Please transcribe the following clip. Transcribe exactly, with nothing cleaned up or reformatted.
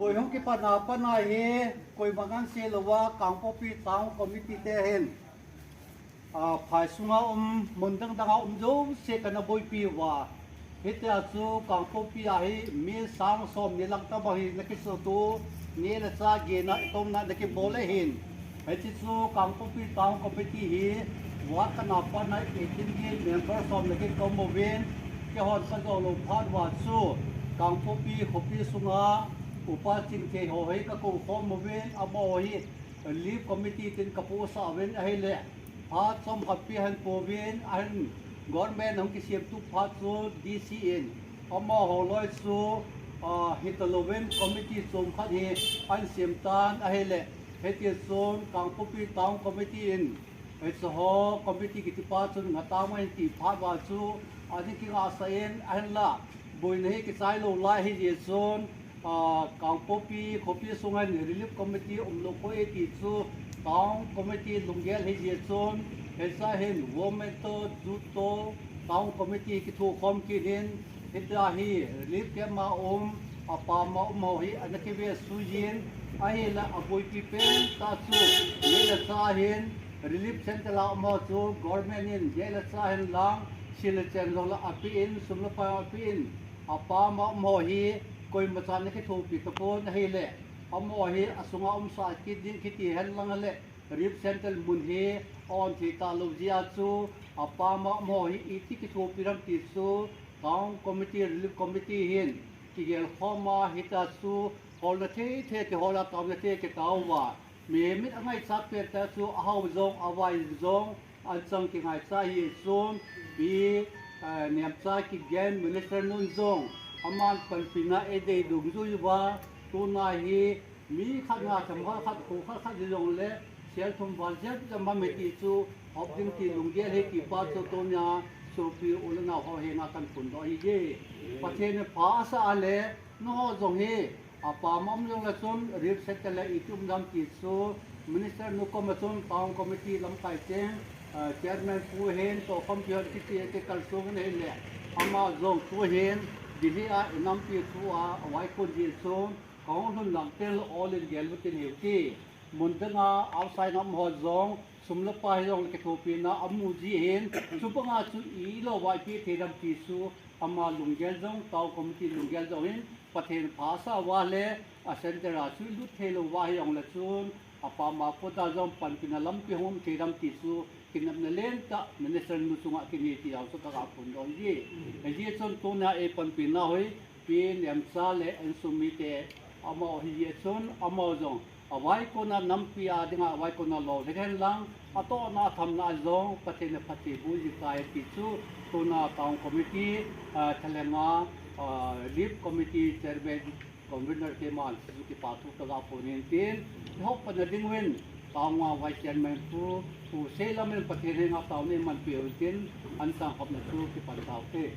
Koi hung kipatna pana hi, koima nganse louva, Kangpokpi Town Committee te hin, a, phai sunga um, mun dang danga um jouse kana boipi uva. Hitia chu Kangpokpi a hi mi sang som ni lang tobang hi na kisotu, neh le chah gena itomna na kibol ahin. Hiche chu Kangpokpi Town Committee hi, ward kana pana eighteen gi member som le get ka um uvin, keihon ka jou lou phat uva chu, Kangpokpi khopi sunga Upa Chingthei ho hi ka kou khom uvin, amaho hi Relief Committee tin ka post uvin ahile, phat chomkhat pi ahin pouvin, ahin government hung kisemtup phat chu D C in, amaho loi chu, ah, hitalouvin committee chom khat hi ahin sem tan ahile, hitia chun Kangpokpi Town Committee in, hiche ho committee kiti pa chun ngah tang mai ti phat uva chu, ani kingahsah in ahinla, boina hi kichai lou lai hijeh chun, ah, Kangpokpi khopi sunga hin Relief Committee umlou koi e ti chu Town Committee lunggel hijeh chun, hichea hin Women to Youth to Town Committee kithokhom kit in, hitia hi Relief Camp a um, apam a um ho hi ana kivesuijin, ahile aboipi pen tah chu, neh le chah hin, Relief Centre a um ho chu government in neh le chah hin lang, sil le chen jong la ape in, sum le pai ape in, apam a um ho hi koimacha ana kithopi tapon ahile, amaho hi asunga umsah kit ding kiti hen lang le, Relief Centre mun hi a-on thei talou jeh a chu, apam a um ho hi iti kithopi ham ti chu, Town Committee, Relief Committee hin kigel khom a, hitia chu holna thei thei kihol a, taona thei kitao uva, mihem in angaichat pen tah chu ahao jong, avai jong, anchang kingaicha hijeh chun, Pi, eh, Nemcha Kipgen Minister nun jong, aman panpina eidei dungjui uva, tuna hi mi khat nga themkhat khat, kho khat khat hijongle, sel thum val jep jep ham e ti chu hop ding ti lunggel ahi ti pa chu tunia sopi u le nao ho henga kahin phondoh ahije. Pathen in pha asah a le, nangho jong hi, apam a um jongle chun, Relief Centre a iti um dem ti chu, Minister nu koma chun, Town Committee lamkai cheng, eh, Chairman pu hin, tohkhompi hon kiti, kikalsong in ahile, ama jong tuhin, Delhi a inampi thua avaikon jeh chun, kahung lhun lang tengle ol in gel utin hiu ti. Mun danga outside a um ho jong, sum le pai hijongle kithopina amu ji ahin, chubanga chu ilouva ipi thei dem ti chu, ama lunggel jong, Town Committee lunggel jong hin, Pathen pha asah uva le, a centre a chu ilut thei louva hijongle chun, apam a kona jong panpina lampi hung um thei dem ti chu, kinepna lentah Minister nu chunga kinei ti jong chu kaga phondoh ji. Hijeh chun tunia eipanpina hoi, Pi Nemcha le insung mite, amaho hijeh chun, amaho jong, avaikon a nampi a dinga avaikon a lolhing hen lang, atohna athamna jong Pathen in phatthei boh jing tai ti chu, tuna Town Committee, ah, thalhenga, ah, Relief Committee Chairman, Convener keima chu kipa thu kaga phon in tin, ihop patna dinguvin, Town a Vice Chairman pu, Pu Seilam in Pathen henga taona eimanpeh uvin tin, anchang hopna chu kipan taute.